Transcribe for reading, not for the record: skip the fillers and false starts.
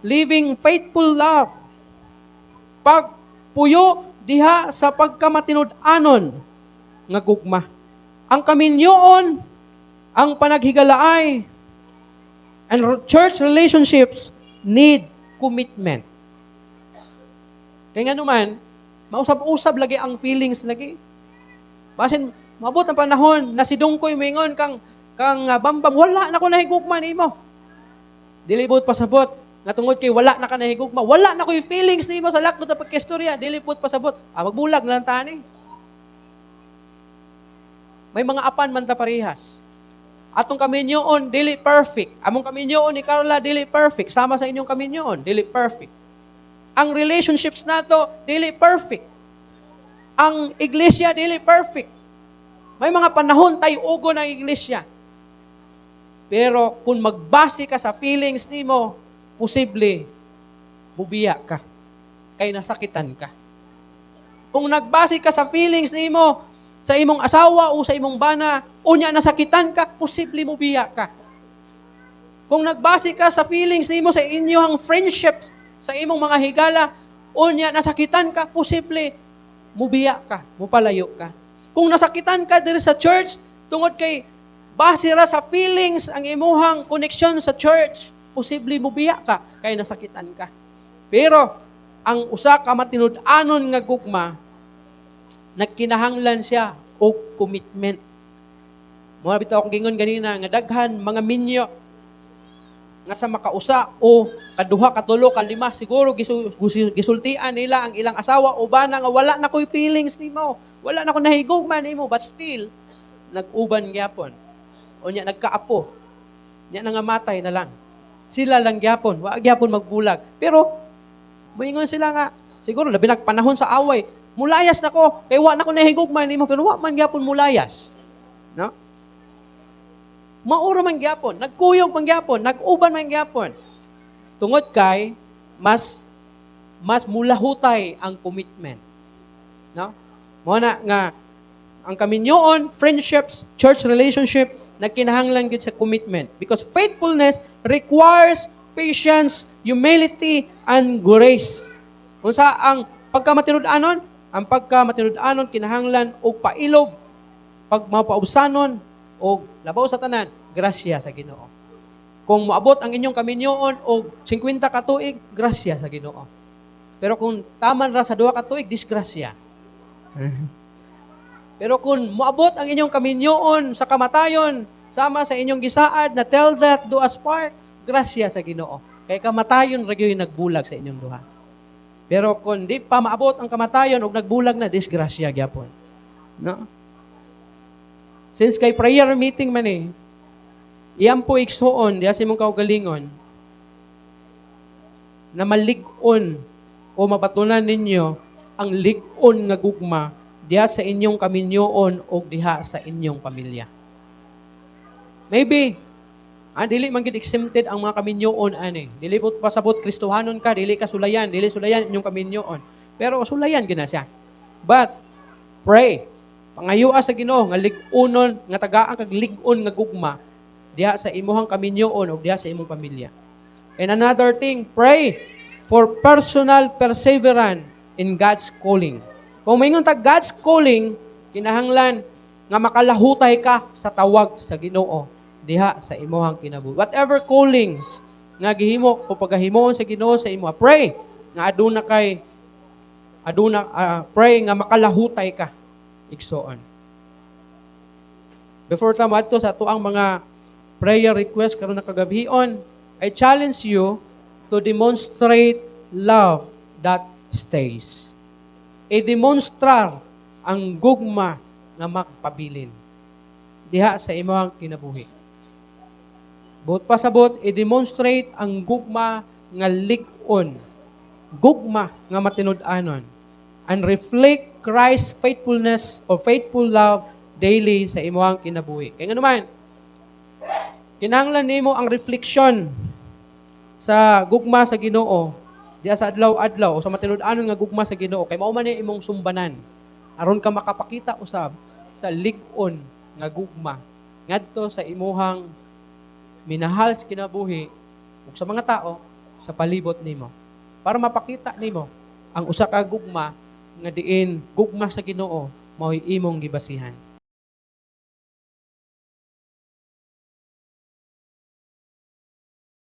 Living faithful love. Pagpuyo diha sa pagkamatinud-anon nga gugma. Ang kaminyoon, ang panaghigalaay, and church relationships need commitment. Kaya nga naman, mausab-usab lagi ang feelings lagi. Basin, maabot ang panahon na si Dungkoy mingon kang Bambam, "Wala na ko nahigugma nimo." Dili buot pasabot nga tungod kay wala na ka nahigugma, wala na ko'y feelings nimo sa lakdo na pagkistorya, dili buot pasabot. Ah, magbulag na lang tani. May mga apan man ta parehas. Atong kaminyoon, dili perfect. Among kaminyoon ni Carla, dili perfect. Sama sa inyong kaminyoon, dili perfect. Ang relationships nato, dili perfect. Ang iglesia, dili perfect. May mga panahon tayo ugo ng iglesia. Pero kung magbase ka sa feelings nimo, posible bubiya ka. Kay nasakitan ka. Kung nagbase ka sa feelings nimo sa imong asawa o sa imong bana, unya nasakitan ka, posible mubiya ka. Kung nagbase ka sa feelings nimo sa inyong friendships, sa imong mga higala, unya nasakitan ka, posible mubiya ka, mupalayo ka. Kung nasakitan ka diri sa church, tungod kay base ra sa feelings ang imuhang koneksyon sa church, posible mubiya ka kay nasakitan ka. Pero ang usa ka matinud-anon nga gugma, nagkinahanglan siya og commitment. Mao bitaw akong gingon ganina nga daghan mga minyo nga sa makausa o kaduha, katulo, kalima siguro gisultian nila ang ilang asawa o bana nga wala na ko'y feelings nimo, wala na ko nahigugma nimo, but still nag-uban gyapon. Unya nagkaapo. Nya nangamatay na lang. Sila lang gyapon, wa gyapon magbulag. Pero moingon sila nga siguro labi nagpanahon sa away, "Mulayas na ko kay wa na ko nahigugma nimo," pero wa man gyapon mulayas. No? Mauro man gyapon, nagkuyog man gyapon, nag-uban man gyapon. Tungod kay mas mas mulahutay ang commitment. No? Mao na nga ang kaminyoon, friendships, church relationship nagkinahanglan gyud sa commitment because faithfulness requires patience, humility and grace. Unsa ang pagkamatinud-anon? Ang pagkamatinud-anon kinahanglan og pailob, pag mapaubsanon og labaw sa tanan, grasya sa Ginoo. Kung moabot ang inyong kaminyoon og 50 ka tuig, grasya sa Ginoo. Pero kung taman ra sa 2 ka tuig, disgrasya. Pero kung moabot ang inyong kaminyoon sa kamatayon, sama sa inyong gisaad na till death do us part, grasya sa Ginoo. Kay kamatayon ra gyud nagbulag sa inyong duha. Pero kung di pa maabot ang kamatayon og nagbulag na, disgrasya gyapon. No? Since kay prayer meeting man eh, iyang po igsuon diya sa imong kaugalingon na malig-on o mabatunan ninyo ang lig-on nga gugma diha sa inyong kaminyoon o diha sa inyong pamilya. Maybe, dili man gid exempted ang mga kaminyoon ani. Dili po pasabot Kristohanon ka, dili ka sulayan, dili sulayan inyong kaminyoon. Pero sulayan gina siya. But pray. Pangayua sa Ginoo nga lig-unon, nga tagaan kag lig-on nga gugma diha sa imuhang kaminyoon o diha sa imong pamilya. And another thing, pray for personal perseverance in God's calling. Kung maingon ta God's calling, kinahanglan nga makalahutay ka sa tawag sa Ginoo diha sa imuhang kinabuhi. Whatever callings nga gihimo o pagahimuon sa Ginoo sa imo, pray nga aduna kay aduna pray nga makalahutay ka, igsoon. Before ta moadto sa atoang mga prayer request karon na kagabhion, I challenge you to demonstrate love that stays. I-demonstrar ang gugma nga magpabilin diha sa imong kinabuhi. Buot pasabot, i-demonstrate ang gugma nga lig-on, gugma nga matinud-anon, and reflect Christ's faithfulness or faithful love daily sa imong kinabuhi. Kaya nga naman, kinahanglan nimo ang reflection sa gugma sa Ginoo diha sa adlaw-adlaw o sa matinud-anon nga gugma sa Ginoo kay mao man ni imong sumbanan aron ka makapakita usab sa lig-on nga gugma ngadto sa imuhang minahal sa kinabuhi ug sa mga tao. sa palibot nimo para mapakita nimo ang usa ka gugma nga diin gugma sa Ginoo mao'y imong gibasihan.